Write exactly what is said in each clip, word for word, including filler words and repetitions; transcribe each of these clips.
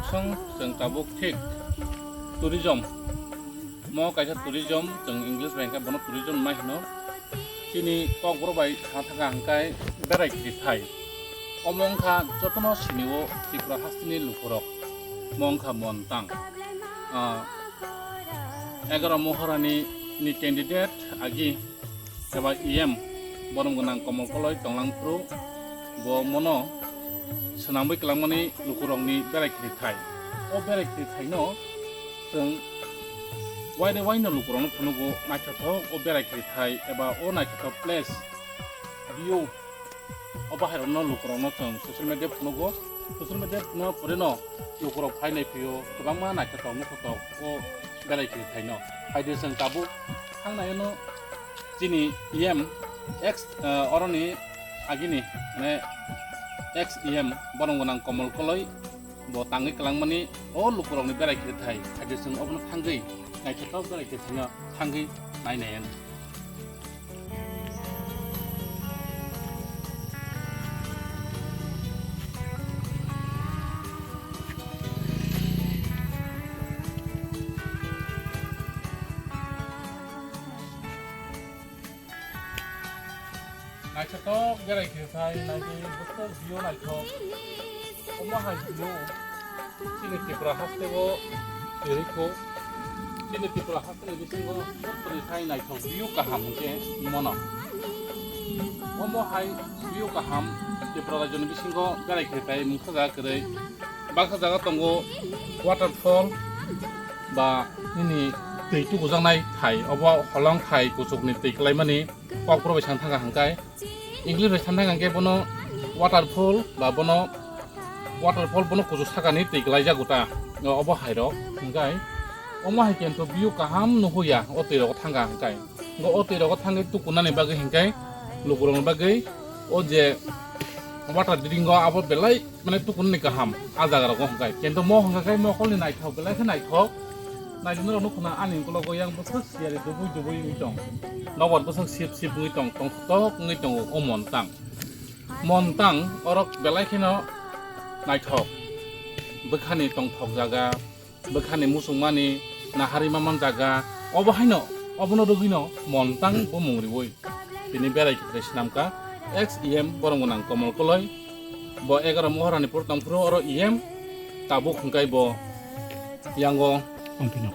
Chwng, chwng tabuk thik tourism. Mo kaisa tourism, chwng English bai hwnkhe bono tourism hinmai hwno. Chini kokborok bai thang thangkha hwnkhe berai kiri thai. Omo wngkha jotono sinio Tripura hasteni lukurok. Mo wngkha Montang. Ah, Egaro Mohorani ni candidate agi eba E M borom gwnang Komol Koloi tonglang phuru bo mono swnamwi kwlangmani lukurokni berai kiri thai. O berai kiri thaino chwng waide waino lukurokno phunugo naithothok o berai kiri thai eba o naithothok place view. O bahairokno lukurokno chwng social media phunugo. Social media phunukma pore no lukurok phai nai phio kwbangma naithothok nukhothok o berai kiri thaino. Phaidi chwng tabuk thangnaino chini E M ex, eh, oroni agini mane ex E M borom gwnang Komol Koloi bo tangwi kwlangmani o lukurokni berai kiri thai. Phaidi chwng obono thangwi naithothok berai kiri thaino thangwi nai nai. Naithothok berai khe phai, naidi bwswk view naithok. Omo hai view chini Tripura hasteo kwrwi kho. Chini Tripura hasteni bisingo jottoni sai naithok view kaham hwnkhe mono. Omo hai view kaham Tripura rajyoni bisingo berai khe phai mungsa jaga kwrwi. Baksa jaga tongo waterfall ba nini twi tukujaknai thai, obo holong thai kuchukni twi kwlaimani. Kokborok bai sang thangkha hwnkhe, English bai sang thangkha hwnkhe bono waterfall ba bono waterfall bono kuchuk sakani twi kwlaijago ta, obo hairok hwnkhe omo hai khe to view kaham nuhuya o twi rogo thangkha hwnkhe. Bo o twi rogo thangwi tukunani bagwi hwnkhe lukurokni bagwi o je water dringo abo belai mane tukunani kaham a jaga rogo hwnkhe. Kintu mo hwnkhe khe mokolni naithok belai khe naithok. Naidi norok nukho na ani ukologo yang bwswk siyari dubui dubui wngwi tong. Nokbar bwswk sip sip wngwi tong, tongthok wngwi tongo o Montang. Montang orok belai kheno naithok. Bwkhani tongthok jaga, bwkhani muchungmani nahari maman jaga, obo haino, obono rwgwino Montang bumung riwi tini berai khe swnamkha ex E M borom gwnang Komol Koloi. Bo egaro Mohorani phuru tongphuru oro E M, tabuk hwnkhe bo yango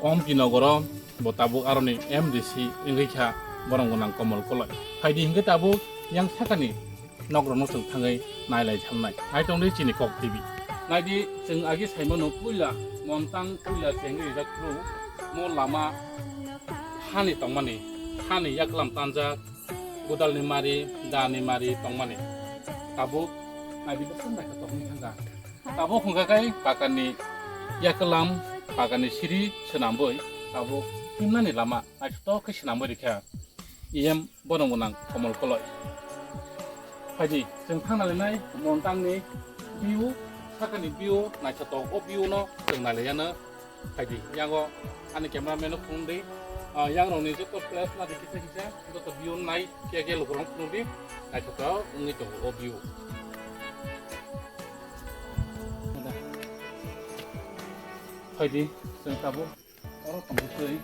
Ompi Nogoro bo tabuk aroni M D C wngwi kha borom gwnang Komol Koloi. Phaidi hwnkhe tabuk yang sakani nokrokno chwng thangwi nailai thangnai. Naitongdi chini Kok T V. Naidi chwng agi saimano puila Montang puila chengwi rijak phuru mo lama hani tongmani, hani yaklam tanjak, godalni mari, dani mari tongmani. Tabuk naidi bwswk naithothok wngwi thangkha. Tabuk hwnkha khe pakani yaklam, pakani siri swnambwi tabuk himnani lama naithothok khe swnambwi rikha. E M borom gwnang Komol Koloi. Phaidi, chwng thangna linai Montangni view, sakani view naithothok, o view no chwng nailaiyano. Phaidi, yango ani cameraman no phone di. Ah, yangrokni joto place nadi kisa kisa, joto view nai, kiya kiya lukurok phone di. Naithothok wngwi tongo o view. Phaidi, chwng tabuk. Oro tongwi twi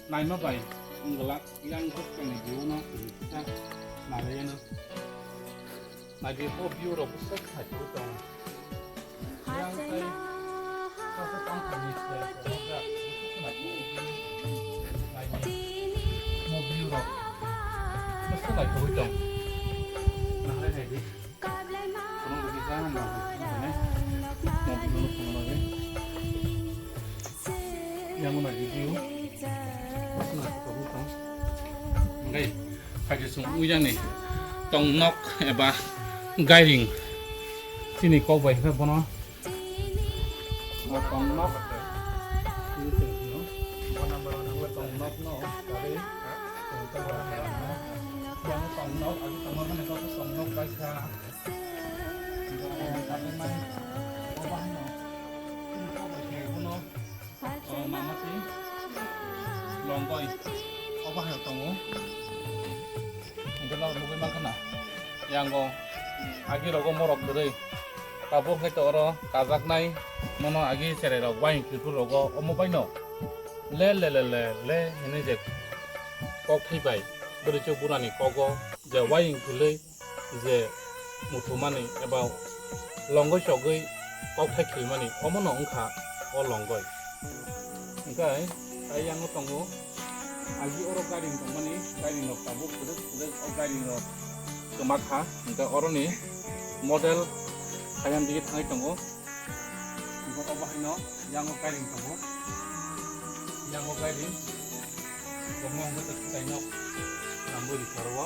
naima bai wngwlak yang bwskangni view no twi kisa nailaiyano. Naidi o view rok bwswk naitugwi tong. Yang tei sasa tangkha ni se kwbangkha bwswk naitugwi naidi mo view rok bwswk naitugwi tong. Naharwi naidi. Phunuk rwgwi ja, nang phunuk rwgwi. Nang phunuk rwgwi. Yang muna review. Nang phunuk rwgwi. Ngai, phaikhe chwng uyangni tongnok eba gairing. Chini kok bai khe bono. Bo tongnok. Bo tongnok no, tari. Yang tongnok, agi tongnok hwnwi kok tongnok bai kha. Longoi obo hai tongo. Hingke lok nugui mankha na. Yango agi rogo morok kwrwi. Tabuk hai to oro kajaknai Mono agi cherai rok waying khilphuru rogo omo baino le le le le le hinui je kok thai bai bwrwi chuk burani kogo je waying khilwi je muthumani eba longoi chogwi kok thai khilmani omono wngkha o longoi. Hingkhe ayang tongo agi oro gairing tongmani, gairing rok tabuk kwrwk kwrwk o gairing rok kwma kha, hingkhe oroni model ayang dige thangwi tongo. Hingkhe obo haino yango gairing tongo, yango gairing bo mong bwtwk swtaino nangwi rikha oro.